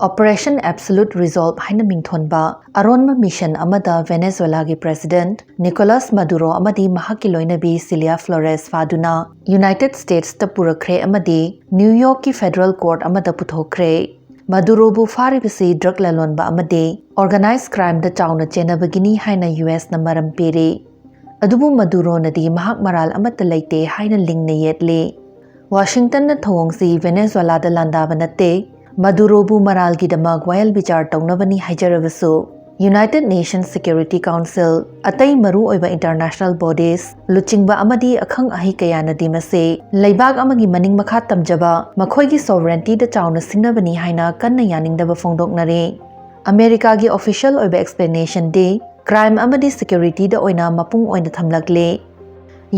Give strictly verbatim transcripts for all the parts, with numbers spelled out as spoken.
Operation Absolute Resolve ꯍꯥꯏꯅ ꯃꯤꯡꯊꯣꯟꯕ ꯑꯔꯣꯟꯕ mission ꯑꯃꯗ ꯚꯦꯅꯦꯖꯨꯋꯦꯂꯥꯒꯤ president ꯅꯤꯀꯣꯂꯥꯁ ꯃꯗꯨꯔꯣ ꯑꯃꯗꯤ ꯃꯍꯥꯛꯀꯤ ꯂꯣꯏꯅꯕꯤ ꯁꯤꯂꯤꯌꯥ ꯐ꯭ꯂꯣꯔꯦꯁ ꯐꯥꯗꯨꯅ ꯌꯨꯅꯥꯏꯇꯦꯗ ꯁ꯭ꯇꯦꯠꯁꯇ ꯄꯨꯔꯛꯈ꯭ꯔꯦ ꯑꯃꯗꯤ ꯅ꯭ꯌꯨ ꯌꯣꯔꯛꯀꯤ ꯐꯦꯗꯔꯦꯜ ꯀꯣꯔꯠ ꯑꯃꯗ ꯄꯨꯊꯣꯛꯈ꯭ꯔꯦ꯫ ꯃꯗꯨꯔꯣꯕꯨ ꯐꯥꯔꯤꯕꯁꯤ ꯗ꯭ꯔꯒ ꯂꯂꯣꯟꯕ ꯑꯃꯗꯤ ꯑꯣꯔꯒꯅꯥꯏꯖ ꯀ꯭ꯔꯥꯏꯝꯗ ꯆꯥꯎꯅ ꯆꯦꯟꯅꯕꯒꯤꯅꯤ ꯍꯥꯏꯅ ꯌꯨ ꯑꯦꯁꯅ ꯃꯔꯝ ꯄꯤꯔꯤ꯫ ꯑꯗꯨꯕꯨ ꯃꯗꯨꯔꯣꯅꯗꯤ ꯃꯍꯥꯛ ꯃꯔꯥꯜ ꯑꯃꯠꯇ ꯂꯩꯇꯦ ꯍꯥꯏꯅ ꯂꯤꯡꯅ ꯌꯦꯠꯂꯤ꯫ ꯋꯥꯁꯤꯡꯇꯟꯅ ꯊꯧꯑꯣꯡꯁꯤ ꯚꯦꯅꯦꯖꯨꯋꯦꯂꯥꯗ ꯂꯥꯟꯗꯥꯕ ꯅꯠꯇꯦ, ꯃꯗꯨꯔꯣꯕꯨ ꯃꯔꯥꯜꯒꯤꯗꯃꯛ ꯋꯥꯌꯦꯜ ꯕꯤꯆꯥꯔ ꯇꯧꯅꯕꯅꯤ ꯍꯥꯏꯖꯔꯕꯁꯨ, ꯌꯨꯅꯥꯏꯇꯦꯗ ꯅꯦꯁꯟꯁ ꯁꯦꯀ꯭ꯌꯨꯔꯤꯇꯤ ꯀꯥꯎꯟꯁꯤꯜ, ꯑꯇꯩ ꯃꯔꯨꯑꯣꯏꯕ ꯏꯟꯇꯔꯅꯦꯁꯅꯦꯜ ꯕꯣꯗꯤꯁ, ꯂꯨꯆꯤꯡꯕ ꯑꯃꯗꯤ ꯑꯈꯪ ꯑꯍꯩ ꯀꯌꯥꯅꯗꯤ ꯃꯁꯤ ꯂꯩꯕꯥꯛ ꯑꯃꯒꯤ ꯃꯅꯤꯡ ꯃꯈꯥ ꯇꯝꯖꯕ, ꯃꯈꯣꯏꯒꯤ ꯁꯣꯚꯔꯦꯟꯇꯤꯗ ꯆꯥꯎꯅ ꯁꯤꯡꯅꯕꯅꯤ ꯍꯥꯏꯅ ꯀꯟꯅ ꯌꯥꯅꯤꯡꯗꯕ ꯐꯣꯡꯗꯣꯛꯅꯔꯤ꯫ ꯑꯃꯦꯔꯤꯀꯥꯒꯤ ꯑꯣꯐꯤꯁꯤꯌꯦꯜ ꯑꯣꯏꯕ ꯑꯦꯛꯁꯄ꯭ꯂꯦꯅꯦꯁꯟꯗꯤ ꯀ꯭ꯔꯥꯏꯝ ꯑꯃꯗꯤ ꯁꯦꯀ꯭ꯌꯨꯔꯤꯇꯤꯗ ꯑꯣꯏꯅ ꯃꯄꯨꯡ ꯑꯣꯏꯅ ꯊꯝꯂꯛꯂꯤ꯫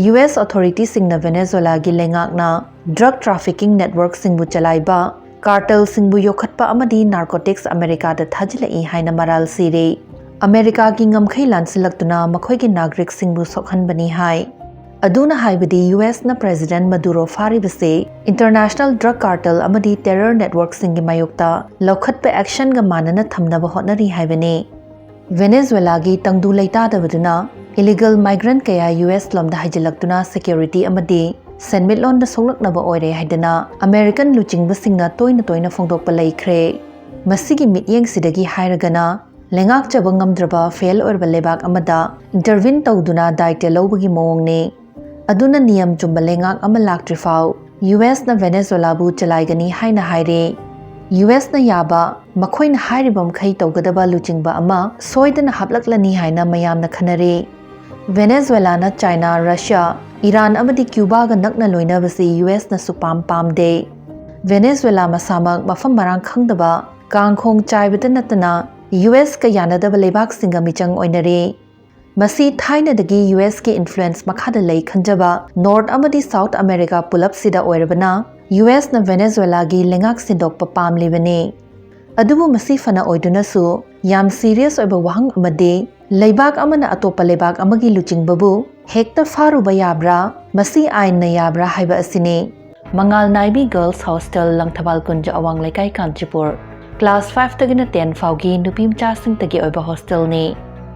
ꯌꯨ ꯑꯦꯁ ꯑꯣꯊꯣꯔꯤꯇꯤꯁꯤꯡꯅ ꯚꯦꯅꯦꯖꯨꯋꯦꯂꯥꯒꯤ ꯂꯩꯉꯥꯛꯅ ꯗ꯭ꯔꯒ ꯇ꯭ꯔꯥꯐꯤꯀꯤꯡ ꯅꯦꯠꯋꯔꯛꯁꯤꯡꯕꯨ ꯆꯂꯥꯏꯕ, ꯀꯥꯔꯇꯦꯜꯁꯤꯡꯕꯨ ꯌꯣꯛꯈꯠꯄ ꯑꯃꯗꯤ ꯅꯥꯔꯀꯣꯇꯤꯛꯁ ꯑꯃꯦꯔꯤꯀꯥꯗ ꯊꯥꯖꯤꯜꯂꯛꯏ ꯍꯥꯏꯅ ꯃꯔꯥꯜ ꯁꯤꯔꯤ꯫ ꯑꯃꯦꯔꯤꯀꯥꯒꯤ ꯉꯝꯈꯩ ꯂꯥꯟꯁꯤꯜꯂꯛꯇꯨꯅ ꯃꯈꯣꯏꯒꯤ ꯅꯥꯒꯔꯤꯛꯁꯤꯡꯕꯨ ꯁꯣꯛꯍꯟꯕꯅꯤ ꯍꯥꯏ꯫ ꯑꯗꯨꯅ ꯍꯥꯏꯕꯗꯤ ꯌꯨ ꯑꯦꯁꯅ ꯄ꯭ꯔꯦꯁꯤꯗꯦꯟꯠ ꯃꯗꯨꯔꯣ ꯐꯥꯔꯤꯕꯁꯤ ꯏꯟꯇꯔꯅꯦꯁꯅꯦꯜ ꯗ꯭ꯔꯒ ꯀꯥꯔꯇꯦꯜ ꯑꯃꯗꯤ ꯇꯦꯔꯔ ꯅꯦꯠꯋꯔꯛꯁꯤꯡꯒꯤ ꯃꯥꯌꯣꯛꯇ ꯂꯧꯈꯠꯄ ꯑꯦꯛꯁꯟꯒ ꯃꯥꯟꯅꯅ ꯊꯝꯅꯕ ꯍꯣꯠꯅꯔꯤ ꯍꯥꯏꯕꯅꯤ꯫ ꯚꯦꯅꯦꯖꯨꯋꯦꯂꯥꯒꯤ ꯇꯪꯗꯨ ꯂꯩꯇꯥꯗꯕꯗꯨꯅ ꯏꯂꯤꯒꯜ ꯃꯥꯏꯒ꯭ꯔꯦꯟꯠ ꯀꯌꯥ ꯌꯨ ꯑꯦꯁ ꯂꯣꯝꯗ ꯍꯥꯏꯖꯤꯜꯂꯛꯇꯨꯅ ꯁꯦꯀ꯭ꯌꯨꯔꯤꯇꯤ ꯑꯃꯗꯤ ꯁꯦꯟꯃꯤꯠꯂꯣꯟꯗ ꯁꯣꯛꯂꯛꯅꯕ ꯑꯣꯏꯔꯦ ꯍꯥꯏꯗꯅ ꯑꯃꯦꯔꯤꯀꯟ ꯂꯨꯆꯤꯡꯕꯁꯤꯡꯅ ꯇꯣꯏꯅ ꯇꯣꯏꯅ ꯐꯣꯡꯗꯣꯛꯄ ꯂꯩꯈ꯭ꯔꯦ꯫ ꯃꯁꯤꯒꯤ ꯃꯤꯠꯌꯦꯡꯁꯤꯗꯒꯤ ꯍꯥꯏꯔꯒꯅ, ꯂꯩꯉꯥꯛꯆꯕ ꯉꯝꯗ꯭ꯔꯕ ꯐꯦꯜ ꯑꯣꯏꯔꯕ ꯂꯩꯕꯥꯛ ꯑꯃꯗ ꯏꯟꯇꯔꯚꯤꯟ ꯇꯧꯗꯨꯅ ꯗꯥꯏꯇ꯭ꯌ ꯂꯧꯕꯒꯤ ꯃꯑꯣꯡꯅꯤ꯫ ꯑꯗꯨꯅ ꯅꯤꯌꯝ ꯆꯨꯝꯕ ꯂꯩꯉꯥꯛ ꯑꯃ ꯂꯥꯛꯇ꯭ꯔꯤꯐꯥꯎ ꯌꯨ ꯑꯦꯁꯅ ꯚꯦꯅꯦꯖꯨꯋꯦꯂꯥꯕꯨ ꯆꯂꯥꯏꯒꯅꯤ ꯍꯥꯏꯅ ꯍꯥꯏꯔꯤ꯫ ꯌꯨ ꯑꯦꯁꯅ ꯌꯥꯕ, ꯃꯈꯣꯏꯅ ꯍꯥꯏꯔꯤꯕ ꯃꯈꯩ ꯇꯧꯒꯗꯕ ꯂꯨꯆꯤꯡꯕ ꯑꯃ ꯁꯣꯏꯗꯅ ꯍꯥꯞꯂꯛꯂꯅꯤ ꯍꯥꯏꯅ ꯃꯌꯥꯝꯅ ꯈꯟꯅꯔꯤ꯫ ꯚꯦꯅꯦꯖꯨꯋꯦꯂꯥꯅ ꯆꯥꯏꯅꯥ, ꯔꯁꯤꯌꯥ, ꯏꯔꯥꯟ ꯑꯃꯗꯤ ꯀ꯭ꯌꯨꯕꯥꯒ ꯅꯛꯅ ꯂꯣꯏꯅꯕꯁꯤ ꯌꯨ ꯑꯦꯁꯅꯁꯨ ꯄꯥꯝ ꯄꯥꯝꯗꯦ꯫ ꯚꯦꯅꯦꯖꯨꯋꯦꯂꯥ ꯃꯁꯥꯃꯛ ꯃꯐꯝ ꯃꯔꯥꯡ ꯈꯪꯗꯕ, ꯀꯥꯡꯈꯣꯡ ꯆꯥꯏꯕꯇ ꯅꯠꯇꯅ ꯌꯨ ꯑꯦꯁꯀ ꯌꯥꯅꯗꯕ ꯂꯩꯕꯥꯛꯁꯤꯡꯒ ꯃꯤꯆꯪ ꯑꯣꯏꯅꯔꯤ꯫ ꯃꯁꯤ ꯊꯥꯏꯅꯗꯒꯤ ꯌꯨ ꯑꯦꯁꯀꯤ ꯏꯟꯐ꯭ꯂꯨꯌꯦꯟꯁ ꯃꯈꯥꯗ ꯂꯩ ꯈꯟꯖꯕ ꯅꯣꯔꯠ ꯑꯃꯗꯤ ꯁꯥꯎꯠ ꯑꯃꯦꯔꯤꯀꯥ ꯄꯨꯂꯞꯁꯤꯗ ꯑꯣꯏꯔꯕꯅ, ꯌꯨ ꯑꯦꯁꯅ ꯚꯦꯅꯦꯖꯨꯋꯦꯂꯥꯒꯤ ꯂꯩꯉꯥꯛ ꯁꯤꯟꯗꯣꯛꯄ ꯄꯥꯝꯂꯤꯕꯅꯤ꯫ ꯑꯗꯨꯕꯨ ꯃꯁꯤ ꯐꯅ ꯑꯣꯏꯗꯨꯅꯁꯨ, ꯌꯥꯝ ꯁꯤꯔꯤꯌꯁ ꯑꯣꯏꯕ ꯋꯥꯍꯪ ꯑꯃꯗꯤ, ꯂꯩꯕꯥꯛ ꯑꯃꯅ ꯑꯇꯣꯞꯄ ꯂꯩꯕꯥꯛ ꯑꯃꯒꯤ ꯂꯨꯆꯤꯡꯕꯕꯨ ꯍꯦꯛꯇ ꯐꯥꯔꯨꯕ ꯌꯥꯕ꯭ꯔꯥ, ꯃꯁꯤ ꯑꯥꯏꯟꯅ ꯌꯥꯕ꯭ꯔꯥ ꯍꯥꯏꯕ ꯑꯁꯤꯅꯤ꯫ ꯃꯉꯥꯜ ꯅꯥꯏꯕꯤ ꯒꯔꯜꯁ ꯍꯣꯁꯇꯦꯜ, ꯂꯪꯊꯕꯥꯜ ꯀꯨꯟꯖ, ꯑꯋꯥꯡ ꯂꯩꯀꯥꯏ, ꯀꯥꯟꯆꯤꯄꯨꯔ꯫ Class five ꯇꯒꯤꯅ ten ꯐꯥꯎꯒꯤ ꯅꯨꯄꯤ ꯃꯆꯥꯁꯤꯡꯇꯒꯤ ꯑꯣꯏꯕ ꯍꯣꯁꯇꯦꯜꯅꯤ꯫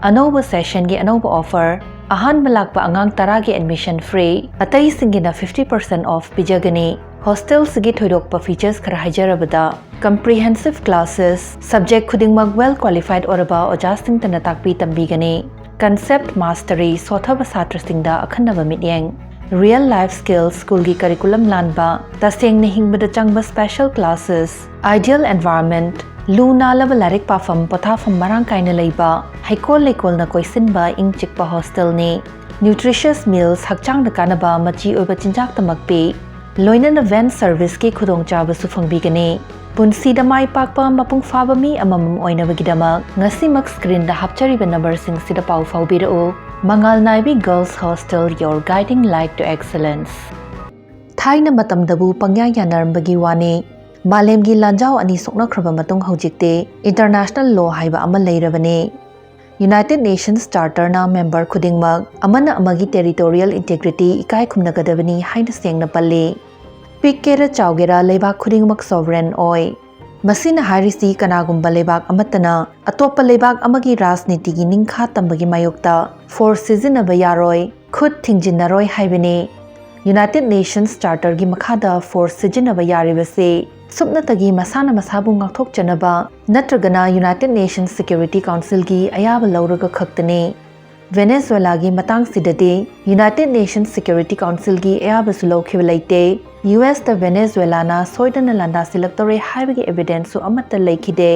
ꯑꯅꯧꯕ ꯁꯦꯁꯟꯒꯤ ꯑꯅꯧꯕ ꯑꯣꯐꯔ, ꯑꯍꯥꯟꯕ ꯂꯥꯛꯄ ꯑꯉꯥꯡ ꯇꯔꯥꯒꯤ admission free, ꯑꯇꯩꯁꯤꯡꯒꯤꯅ fifty percent off ꯄꯤꯖꯒꯅꯤ꯫ ꯍꯣꯁꯇꯦꯜꯁꯤꯒꯤ ꯊꯣꯏꯗꯣꯛꯄ features ꯈꯔ ꯍꯥꯏꯖꯔꯕꯗ, comprehensive classes, subject ꯈꯨꯗꯤꯡꯃꯛ well qualified ꯑꯣꯏꯔꯕ ꯑꯣꯖꯥꯁꯤꯡꯇꯅ ꯇꯥꯛꯄꯤ ꯇꯝꯕꯤꯒꯅꯤ꯫ Concept mastery, ꯁꯣꯊꯕ ꯁꯥꯇ꯭ꯔꯁꯤꯡꯗ ꯑꯈꯟꯅꯕ ꯃꯤꯠꯌꯦꯡ꯫ Real life skills, ꯁ꯭ꯀꯨꯜꯒꯤ curriculum ꯂꯥꯟꯕ, ꯇꯁꯦꯡꯅ ꯍꯤꯡꯕꯗ ꯆꯪꯕ special classes, ideal environment, ꯂꯨ ꯅꯥꯜꯂꯕ ꯂꯥꯏꯔꯤꯛ ꯄꯥꯐꯝ ꯄꯣꯊꯥꯐꯝ ꯃꯔꯥꯡ ꯀꯥꯏꯅ ꯂꯩꯕ, ꯍꯩꯀꯣꯜ ꯂꯩꯀꯣꯜꯅ ꯀꯣꯏꯁꯤꯟꯕ ꯏꯪ ꯆꯤꯛꯄ ꯍꯣꯁꯇꯦꯜꯅꯤ꯫ Nutritious meals, ꯍꯛꯆꯥꯡꯗ ꯀꯥꯟꯅꯕ ꯃꯆꯤ ꯑꯣꯏꯕ ꯆꯤꯟꯖꯥꯛꯇꯃꯛ ꯄꯤ꯫ ꯂꯣꯏꯅꯅ van service ꯀꯤ ꯈꯨꯗꯣꯡꯆꯥꯕꯁꯨ ꯐꯪꯕꯤꯒꯅꯤ꯫ ꯄꯨꯟꯁꯤꯗ ꯃꯥꯏ ꯄꯥꯛꯄ ꯃꯄꯨꯡ ꯐꯥꯕ ꯃꯤ ꯑꯃꯃꯝ ꯑꯣꯏꯅꯕꯒꯤꯗꯃꯛ ꯉꯁꯤꯃꯛ screen ꯗ ꯍꯥꯞꯆꯔꯤꯕ number ꯁꯤꯡꯁꯤꯗ ꯄꯥꯎ ꯐꯥꯎꯕꯤꯔꯛꯎ꯫ ꯃꯉꯥꯜ ꯅꯥꯏꯕꯤ Girls Hostel, your guiding light to excellence꯫ ꯊꯥꯏꯅ ꯃꯇꯝꯗꯕꯨ ꯄꯪꯌꯥ ꯌꯥꯅꯔꯝꯕꯒꯤ ꯋꯥꯅꯤ꯫ ꯃꯥꯂꯦꯝꯒꯤ ꯂꯥꯟꯖꯥꯎ ꯑꯅꯤ ꯁꯣꯛꯅꯈ꯭ꯔꯕ ꯃꯇꯨꯡ ꯍꯧꯖꯤꯛꯇꯤ international law ꯍꯥꯏꯕ ꯑꯃ ꯂꯩꯔꯕꯅꯤ꯫ United Nations Charter ꯅ member ꯈꯨꯗꯤꯡꯃꯛ ꯑꯃꯅ ꯑꯃꯒꯤ territorial integrity ꯏꯀꯥꯏ ꯈꯨꯝꯅꯒꯗꯕꯅꯤ ꯍꯥꯏꯅ ꯁꯦꯡꯅ ꯄꯜꯂꯤ꯫ ꯄꯤꯛꯀꯦꯔꯥ ꯆꯥꯎꯒꯦꯔꯥ, ꯂꯩꯕꯥꯛ ꯈꯨꯗꯤꯡꯃꯛ sovereign ꯑꯣꯏ꯫ ꯃꯁꯤꯅ ꯍꯥꯏꯔꯤꯁꯤ ꯀꯅꯥꯒꯨꯝꯕ ꯂꯩꯕꯥꯛ ꯑꯃꯠꯇꯅ ꯑꯇꯣꯞꯄ ꯂꯩꯕꯥꯛ ꯑꯃꯒꯤ ꯔꯥꯖꯅꯤꯇꯤꯒꯤ ꯅꯤꯡꯈꯥ ꯇꯝꯕꯒꯤ ꯃꯥꯌꯣꯛꯇ force ꯁꯤꯖꯤꯟꯅꯕ ꯌꯥꯔꯣꯏ, ꯈꯨꯠ ꯊꯤꯡꯖꯤꯟꯅꯔꯣꯏ ꯍꯥꯏꯕꯅꯤ꯫ United Nations Charter ꯒꯤ ꯃꯈꯥꯗ force ꯁꯤꯖꯤꯟꯅꯕ ꯌꯥꯔꯤꯕꯁꯤ ꯁꯨꯞꯅꯇꯒꯤ ꯃꯁꯥꯅ ꯃꯁꯥꯕꯨ ꯉꯥꯛꯊꯣꯛꯆꯅꯕ ꯅꯠꯇ꯭ꯔꯒꯅ United Nations Security Council ꯒꯤ ꯑꯌꯥꯕ ꯂꯧꯔꯒ ꯈꯛꯇꯅꯤ꯫ ꯚꯦꯅꯦꯖꯨꯋꯦꯂꯥꯒꯤ ꯃꯇꯥꯡꯁꯤꯗꯗꯤ United Nations Security Council ꯒꯤ ꯑꯌꯥꯕꯁꯨ ꯂꯧꯈꯤꯕ ꯂꯩꯇꯦ꯫ ꯌꯨ ꯑꯦꯁꯇ ꯚꯦꯅꯦꯖꯨꯋꯦꯂꯥꯅ ꯁꯣꯏꯗꯅ ꯂꯥꯟꯗꯥꯁꯤꯜꯂꯛꯇꯧꯔꯦ ꯍꯥꯏꯕꯒꯤ evidence ꯁꯨ ꯑꯃꯠꯇ ꯂꯩꯈꯤꯗꯦ꯫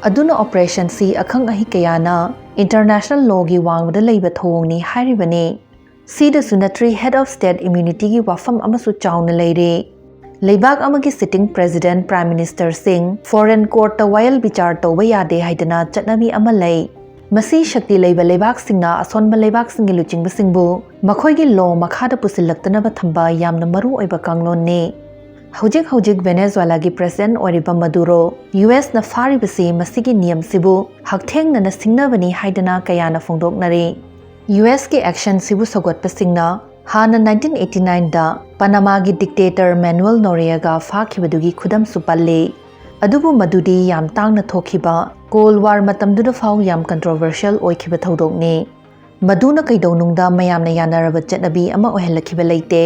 ꯑꯗꯨꯅ operation ꯁꯤ ꯑꯈꯪ ꯑꯍꯩ ꯀꯌꯥꯅ international law ꯒꯤ ꯋꯥꯡꯃꯗ ꯂꯩꯕ ꯊꯧꯑꯣꯡꯅꯤ ꯍꯥꯏꯔꯤꯕꯅꯤ꯫ ꯁꯤꯗꯁꯨ ꯅꯠꯇ꯭ꯔꯤ head of state immunity ꯒꯤ ꯋꯥꯐꯝ ꯑꯃꯁꯨ ꯆꯥꯎꯅ ꯂꯩꯔꯤ꯫ ꯂꯩꯕꯥꯛ ꯑꯃꯒꯤ sitting president, prime minister ꯁꯤꯡ foreign court ꯇ ꯋꯥꯌꯦꯜ ꯕꯤꯆꯥꯔ ꯇꯧꯕ ꯌꯥꯗꯦ ꯍꯥꯏꯗꯅ ꯆꯠꯅꯕꯤ ꯑꯃ ꯂꯩ꯫ ꯃꯁꯤ ꯁꯛꯇꯤ ꯂꯩꯕ ꯂꯩꯕꯥꯛꯁꯤꯡꯅ ꯑꯁꯣꯟꯕ ꯂꯩꯕꯥꯛꯁꯤꯡꯒꯤ ꯂꯨꯆꯤꯡꯕꯁꯤꯡꯕꯨ ꯃꯈꯣꯏꯒꯤ law ꯃꯈꯥꯗ ꯄꯨꯁꯤꯜꯂꯛꯇꯅꯕ ꯊꯝꯕ ꯌꯥꯝꯅ ꯃꯔꯨ ꯑꯣꯏꯕ ꯀꯥꯡꯂꯣꯟꯅꯤ꯫ ꯍꯧꯖꯤꯛ ꯍꯧꯖꯤꯛ ꯚꯦꯅꯦꯖꯨꯋꯦꯂꯥꯒꯤ president ꯑꯣꯏꯔꯤꯕ ꯃꯗꯨꯔꯣ, ꯌꯨ ꯑꯦꯁꯅ ꯐꯥꯔꯤꯕꯁꯤ ꯃꯁꯤꯒꯤ ꯅꯤꯌꯝꯁꯤꯕꯨ ꯍꯛꯊꯦꯡꯅꯅ ꯁꯤꯡꯅꯕꯅꯤ ꯍꯥꯏꯗꯅ ꯀꯌꯥꯅ ꯐꯣꯡꯗꯣꯛꯅꯔꯤ꯫ ꯌꯨ ꯑꯦꯁꯀꯤ action ꯁꯤꯕꯨ ꯁꯧꯒꯠꯄꯁꯤꯡꯅ ꯍꯥꯟꯅ nineteen eighty nine ꯗ ꯄꯅꯥꯃꯥꯒꯤ dictator Manuel Noriega ꯐꯥꯈꯤꯕꯗꯨꯒꯤ ꯈꯨꯗꯝꯁꯨ ꯄꯜꯂꯤ꯫ ꯑꯗꯨꯕꯨ ꯃꯗꯨꯗꯤ ꯌꯥꯝ ꯇꯥꯡꯅ ꯊꯣꯛꯈꯤꯕ, ꯀꯣꯜ ꯋꯥꯔ ꯃꯇꯝꯗꯨꯗ ꯐꯥꯎ ꯌꯥꯝ ꯀꯟꯇ꯭ꯔꯣꯚꯔꯁꯤꯌꯦꯜ ꯑꯣꯏꯈꯤꯕ ꯊꯧꯗꯣꯛꯅꯤ꯫ ꯃꯗꯨꯅ ꯀꯩꯗꯧꯅꯨꯡꯗ ꯃꯌꯥꯝꯅ ꯌꯥꯅꯔꯕ ꯆꯠꯅꯕꯤ ꯑꯃ ꯑꯣꯏꯍꯜꯂꯛꯈꯤꯕ ꯂꯩꯇꯦ꯫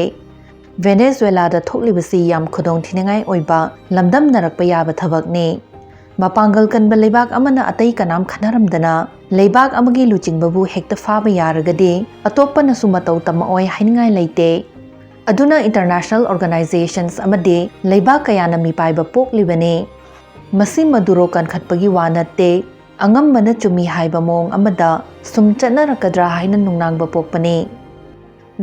ꯚꯦꯅꯦꯖꯨꯋꯦꯂꯥꯗ ꯊꯣꯛꯂꯤꯕꯁꯤ ꯌꯥꯝ ꯈꯨꯗꯣꯡꯊꯤꯅꯤꯡꯉꯥꯏ ꯑꯣꯏꯕ, ꯂꯝꯗꯝꯅꯔꯛꯄ ꯌꯥꯕ ꯊꯕꯛꯅꯤ꯫ ꯃꯄꯥꯡꯒꯜ ꯀꯟꯕ ꯂꯩꯕꯥꯛ ꯑꯃꯅ ꯑꯇꯩ ꯀꯅꯥꯝ ꯈꯟꯅꯔꯝꯗꯅ ꯂꯩꯕꯥꯛ ꯑꯃꯒꯤ ꯂꯨꯆꯤꯡꯕꯕꯨ ꯍꯦꯛꯇ ꯐꯥꯕ ꯌꯥꯔꯒꯗꯤ ꯑꯇꯣꯞꯄꯅꯁꯨ ꯃꯇꯧ ꯇꯝꯃꯛꯑꯣꯏ ꯍꯥꯏꯅꯤꯡꯉꯥꯏ ꯂꯩꯇꯦ꯫ ꯑꯗꯨꯅ ꯏꯟꯇꯔꯅꯦꯁꯅꯦꯜ ꯑꯣꯔꯒꯅꯥꯏꯖꯦꯁꯟꯁ ꯑꯃꯗꯤ ꯂꯩꯕꯥꯛ ꯀꯌꯥꯅ ꯃꯤꯄꯥꯏꯕ ꯄꯣꯛꯂꯤꯕꯅꯤ꯫ ꯃꯁꯤ ꯃꯗꯨꯔꯣ ꯀꯟꯈꯠꯄꯒꯤ ꯋꯥ ꯅꯠꯇꯦ, ꯑꯉꯝꯕꯅ ꯆꯨꯝꯃꯤ ꯍꯥꯏꯕ ꯃꯑꯣꯡ ꯑꯃꯗ ꯁꯨꯝ ꯆꯠꯅꯔꯛꯀꯗ꯭ꯔꯥ ꯍꯥꯏꯅ ꯅꯨꯡꯅꯥꯡꯕ ꯄꯣꯛꯄꯅꯤ꯫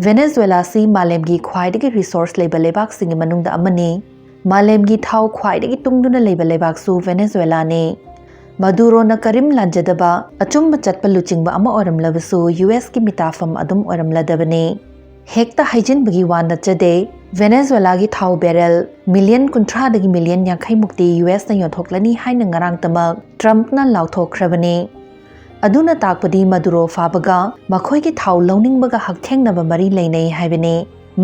ꯚꯦꯅꯦꯖꯨꯋꯦꯂꯥꯁꯤ ꯃꯥꯂꯦꯝꯒꯤ ꯈ꯭ꯋꯥꯏꯗꯒꯤ ꯔꯤꯁꯣꯔꯁ ꯂꯩꯕ ꯂꯩꯕꯥꯛꯁꯤꯡꯒꯤ ꯃꯅꯨꯡꯗ ꯑꯃꯅꯤ꯫ ꯃꯥꯂꯦꯝꯒꯤ ꯊꯥꯎ ꯈ꯭ꯋꯥꯏꯗꯒꯤ ꯇꯨꯡꯗꯨꯅ ꯂꯩꯕ ꯂꯩꯕꯥꯛꯁꯨ ꯚꯦꯅꯦꯖꯨꯋꯦꯂꯥꯅꯤ꯫ ꯃꯗꯨꯔꯣꯅ ꯀꯔꯤꯝ ꯂꯥꯟꯖꯗꯕ, ꯑꯆꯨꯝꯕ ꯆꯠꯄ ꯂꯨꯆꯤꯡꯕ ꯑꯃ ꯑꯣꯏꯔꯝꯂꯕꯁꯨ, ꯌꯨ ꯑꯦꯁꯀꯤ ꯃꯤꯇꯥꯐꯝ ꯑꯗꯨꯝ ꯑꯣꯏꯔꯝꯂꯗꯕꯅꯤ꯫ ꯍꯦꯛꯇ ꯍꯥꯏꯖꯤꯟꯕꯒꯤ ꯋꯥ ꯅꯠꯆꯗꯦ꯫ ꯚꯦꯅꯦꯖꯨꯋꯦꯂꯥꯒꯤ ꯊꯥꯎ ꯕꯦꯔꯦꯜ ꯃꯤꯂꯤꯌꯟ ꯀꯨꯟꯊ꯭ꯔꯥꯗꯒꯤ ꯃꯤꯂꯤꯌꯟ ꯌꯥꯡꯈꯩ ꯃꯨꯛꯇꯤ ꯌꯨ ꯑꯦꯁꯅ ꯌꯣꯟꯊꯣꯛꯂꯅꯤ ꯍꯥꯏꯅ ꯉꯔꯥꯡꯇꯃꯛ ꯇ꯭ꯔꯝꯞꯅ ꯂꯥꯎꯊꯣꯛꯈ꯭ꯔꯕꯅꯤ꯫ ꯑꯗꯨꯅ ꯇꯥꯛꯄꯗꯤ ꯃꯗꯨꯔꯣ ꯐꯥꯕꯒ ꯃꯈꯣꯏꯒꯤ ꯊꯥꯎ ꯂꯧꯅꯤꯡꯕꯒ ꯍꯛꯊꯦꯡꯅꯕ ꯃꯔꯤ ꯂꯩꯅꯩ ꯍꯥꯏꯕꯅꯤ꯫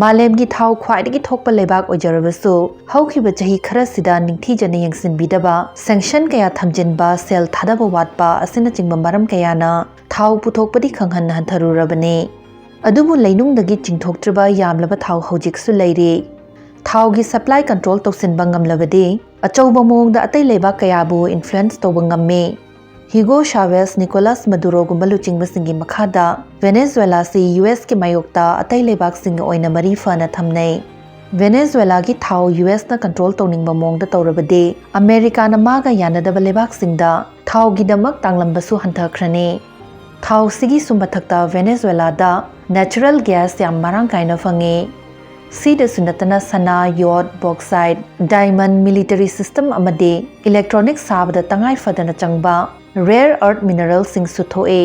ꯃꯥꯂꯦꯝꯒꯤ ꯊꯥꯎ ꯈ꯭ꯋꯥꯏꯗꯒꯤ ꯊꯣꯛꯄ ꯂꯩꯕꯥꯛ ꯑꯣꯏꯖꯔꯕꯁꯨ, ꯍꯧꯈꯤꯕ ꯆꯍꯤ ꯈꯔꯁꯤꯗ ꯅꯤꯡꯊꯤꯖꯅ ꯌꯦꯡꯁꯤꯟꯕꯤꯗꯕ, ꯁꯦꯡꯁꯟ ꯀꯌꯥ ꯊꯝꯖꯤꯟꯕ, ꯁꯦꯜ ꯊꯥꯗꯕ ꯋꯥꯠꯄ ꯑꯁꯤꯅꯆꯤꯡꯕ ꯃꯔꯝ ꯀꯌꯥꯅ ꯊꯥꯎ ꯄꯨꯊꯣꯛꯄꯗꯤ ꯈꯪꯍꯟ ꯍꯟꯊꯔꯨꯔꯕꯅꯤ꯫ ꯑꯗꯨꯕꯨ ꯂꯩꯅꯨꯡꯗꯒꯤ ꯆꯤꯡꯊꯣꯛꯇ꯭ꯔꯤꯕ ꯌꯥꯝꯂꯕ ꯊꯥꯎ ꯍꯧꯖꯤꯛꯁꯨ ꯂꯩꯔꯤ꯫ ꯊꯥꯎꯒꯤ ꯁꯄ꯭ꯂꯥꯏ ꯀꯟꯇ꯭ꯔꯣꯜ ꯇꯧꯁꯤꯟꯕ ꯉꯝꯂꯕꯗꯤ ꯑꯆꯧꯕ ꯃꯑꯣꯡꯗ ꯑꯇꯩ ꯂꯩꯕꯥꯛ ꯀꯌꯥꯕꯨ ꯏꯟꯐ꯭ꯂꯨꯌꯦꯟꯁ ꯇꯧꯕ ꯉꯝꯃꯤ꯫ ꯍꯤꯒꯣ ꯁꯥꯚꯦꯁ, ꯅꯤꯀꯣꯂꯥꯁ ꯃꯗꯨꯔꯣꯒꯨꯝꯕ ꯂꯨꯆꯤꯡꯕꯁꯤꯡꯒꯤ ꯃꯈꯥꯗ ꯚꯦꯅꯦꯖꯨꯋꯦꯂꯥꯁꯤ ꯌꯨ ꯑꯦꯁꯀꯤ ꯃꯥꯌꯣꯛꯇ ꯑꯇꯩ ꯂꯩꯕꯥꯛꯁꯤꯡꯒ ꯑꯣꯏꯅ ꯃꯔꯤ ꯐꯅ ꯊꯝꯅꯩ꯫ ꯚꯦꯅꯦꯖꯨꯋꯦꯂꯥꯒꯤ ꯊꯥꯎ ꯌꯨ ꯑꯦꯁꯅ ꯀꯟꯇ꯭ꯔꯣꯜ ꯇꯧꯅꯤꯡꯕ ꯃꯑꯣꯡꯗ ꯇꯧꯔꯕꯗꯤ ꯑꯃꯦꯔꯤꯀꯥꯅ ꯃꯥꯒ ꯌꯥꯅꯗꯕ ꯂꯩꯕꯥꯛꯁꯤꯡꯗ ꯊꯥꯎꯒꯤꯗꯃꯛ ꯇꯥꯡꯂꯝꯕꯁꯨ ꯍꯟꯊꯈ꯭ꯔꯅꯤ꯫ ꯊꯥꯎꯁꯤꯒꯤꯁꯨ ꯃꯊꯛꯇ ꯚꯦꯅꯦꯖꯨꯋꯦꯂꯥꯗ ꯅꯦꯆꯔꯦꯜ ꯒ꯭ꯌꯥꯁ ꯌꯥꯝ ꯃꯔꯥꯡ ꯀꯥꯏꯅ ꯐꯪꯉꯤ꯫ ꯁꯤꯗꯁꯨ ꯅꯠꯇꯅ ꯁꯅꯥ, ꯌꯣꯠ, ꯕꯣꯛꯁꯥꯏꯠ, ꯗꯥꯏꯃꯟ, ꯃꯤꯂꯤꯇꯔꯤ ꯁꯤꯁꯇꯝ ꯑꯃꯗꯤ ꯏꯂꯦꯛꯇ꯭ꯔꯣꯅꯤꯛ ꯁꯥꯕꯗ ꯇꯉꯥꯏ ꯐꯗꯅ ꯆꯪꯕ ꯔꯦꯌꯔ ꯑꯔꯊ ꯃꯤꯅꯔꯦꯜꯁꯤꯡꯁꯨ ꯊꯣꯛꯏ꯫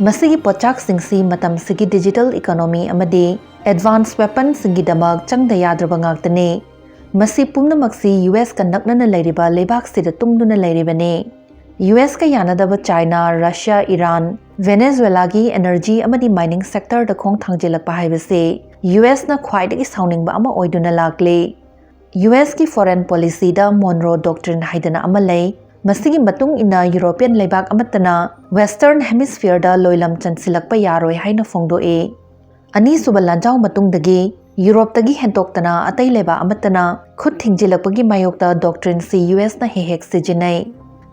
ꯃꯁꯤꯒꯤ ꯄꯣꯠꯆꯥꯛꯁꯤꯡꯁꯤ ꯃꯇꯝꯁꯤꯒꯤ ꯗꯤꯖꯤꯇꯦꯜ ꯏꯀꯣꯅꯣꯃꯤ ꯑꯃꯗꯤ ꯑꯦꯗꯚꯥꯟꯁ ꯋꯦꯄꯟꯁꯤꯡꯒꯤꯗꯃꯛ ꯆꯪꯗ ꯌꯥꯗ꯭ꯔꯕ ꯉꯥꯛꯇꯅꯤ꯫ ꯃꯁꯤ ꯄꯨꯝꯅꯃꯛꯁꯤ ꯌꯨ ꯑꯦꯁꯀ ꯅꯛꯅꯅ ꯂꯩꯔꯤꯕ ꯂꯩꯕꯥꯛꯁꯤꯗ ꯇꯨꯡꯗꯨꯅ ꯂꯩꯔꯤꯕꯅꯤ꯫ ꯌꯨ ꯑꯦꯁꯀ ꯌꯥꯅꯗꯕ ꯆꯥꯏꯅꯥ, ꯔꯁꯤꯌꯥ, ꯏꯔꯥꯟ, ꯚꯦꯅꯦꯖꯨꯋꯦꯂꯥꯒꯤ ꯑꯦꯅꯔꯖꯤ ꯑꯃꯗꯤ ꯃꯥꯏꯅꯤꯡ ꯁꯦꯛꯇꯔꯗ ꯈꯣꯡ ꯊꯥꯡꯖꯤꯜꯂꯛꯄ ꯍꯥꯏꯕꯁꯤ ꯌꯨ ꯑꯦꯁꯅ ꯈ꯭ꯋꯥꯏꯗꯒꯤ ꯁꯥꯎꯅꯤꯡꯕ ꯑꯃ ꯑꯣꯏꯗꯨꯅ ꯂꯥꯛꯂꯤ꯫ ꯌꯨ ꯑꯦꯁꯀꯤ foreign policyꯗ Monroe Doctrine ꯍꯥꯏꯗꯅ ꯑꯃ ꯂꯩ꯫ ꯃꯁꯤꯒꯤ ꯃꯇꯨꯡ ꯏꯟꯅ ꯌꯨꯔꯣꯄꯤꯌꯟ ꯂꯩꯕꯥꯛ ꯑꯃꯠꯇꯅ Western Hemisphereꯗ ꯂꯣꯏꯂꯝ ꯆꯟꯁꯤꯜꯂꯛꯄ ꯌꯥꯔꯣꯏ ꯍꯥꯏꯅ ꯐꯣꯡꯗꯣꯛꯏ꯫ ꯑꯅꯤꯁꯨꯕ ꯂꯥꯟꯖꯥꯎ ꯃꯇꯨꯡꯗꯒꯤ ꯌꯨꯔꯣꯞꯇꯒꯤ ꯍꯦꯟꯇꯣꯛꯇꯅ ꯑꯇꯩ ꯂꯩꯕꯥꯛ ꯑꯃꯠꯇꯅ ꯈꯨꯠ ꯊꯤꯡꯖꯤꯜꯂꯛꯄꯒꯤ ꯃꯥꯌꯣꯛꯇ doctrineꯁꯤ ꯌꯨ ꯑꯦꯁꯅ ꯍꯦꯛ ꯍꯦꯛ ꯁꯤꯖꯤꯟꯅꯩ꯫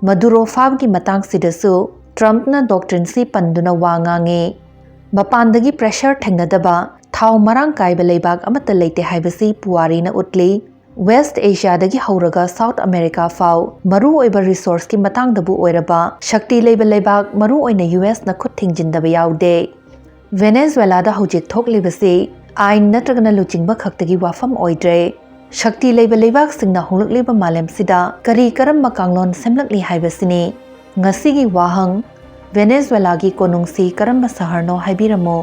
ꯃꯗꯨꯔꯣ ꯐꯥꯕꯒꯤ ꯃꯇꯥꯡꯁꯤꯗꯁꯨ ꯇ꯭ꯔꯝꯞꯅ doctrineꯁꯤ ꯄꯟꯗꯨꯅ ꯋꯥ ꯉꯥꯡꯉꯤ꯫ ꯃꯄꯥꯟꯗꯒꯤ pressure ꯊꯦꯡꯅꯗꯕ, ꯊꯥꯎ ꯃꯔꯥꯡ ꯀꯥꯏꯕ ꯂꯩꯕꯥꯛ ꯑꯃꯠꯇ ꯂꯩꯇꯦ ꯍꯥꯏꯕꯁꯤ ꯄꯨꯋꯥꯔꯤꯅ ꯎꯠꯂꯤ꯫ West Asiaꯗꯒꯤ ꯍꯧꯔꯒ South America ꯐꯥꯎ ꯃꯔꯨꯑꯣꯏꯕ resourceꯀꯤ ꯃꯇꯥꯡꯗꯕꯨ ꯑꯣꯏꯔꯕ ꯁꯛꯇꯤ ꯂꯩꯕ ꯂꯩꯕꯥꯛ ꯃꯔꯨꯑꯣꯏꯅ ꯌꯨ ꯑꯦꯁꯅ ꯈꯨꯠ ꯊꯤꯡꯖꯤꯟꯗꯕ ꯌꯥꯎꯗꯦ꯫ ꯚꯦꯅꯦꯖꯨꯋꯦꯂꯥꯗ ꯍꯧꯖꯤꯛ ꯊꯣꯛꯂꯤꯕꯁꯤ ꯑꯥꯏꯟ ꯅꯠꯇ꯭ꯔꯒꯅ ꯂꯨꯆꯤꯡꯕ ꯈꯛꯇꯒꯤ ꯋꯥꯐꯝ ꯑꯣꯏꯗ꯭ꯔꯦ꯫ ꯁꯛꯇꯤ ꯂꯩꯕ ꯂꯩꯕꯥꯛꯁꯤꯡꯅ ꯍꯣꯡꯂꯛꯂꯤꯕ ꯃꯥꯂꯦꯝꯁꯤꯗ ꯀꯔꯤ ꯀꯔꯝꯕ ꯀꯥꯡꯂꯣꯟ ꯁꯦꯝꯂꯛꯂꯤ ꯍꯥꯏꯕꯁꯤꯅꯤ꯫ ꯉꯁꯤꯒꯤ ꯋꯥꯍꯪ, ꯚꯦꯅꯦꯖꯨꯋꯦꯂꯥꯒꯤ ꯀꯣꯅꯨꯡꯁꯤ ꯀꯔꯝꯕ ꯁꯍꯔꯅꯣ ꯍꯥꯏꯕꯤꯔꯝꯃꯨ꯫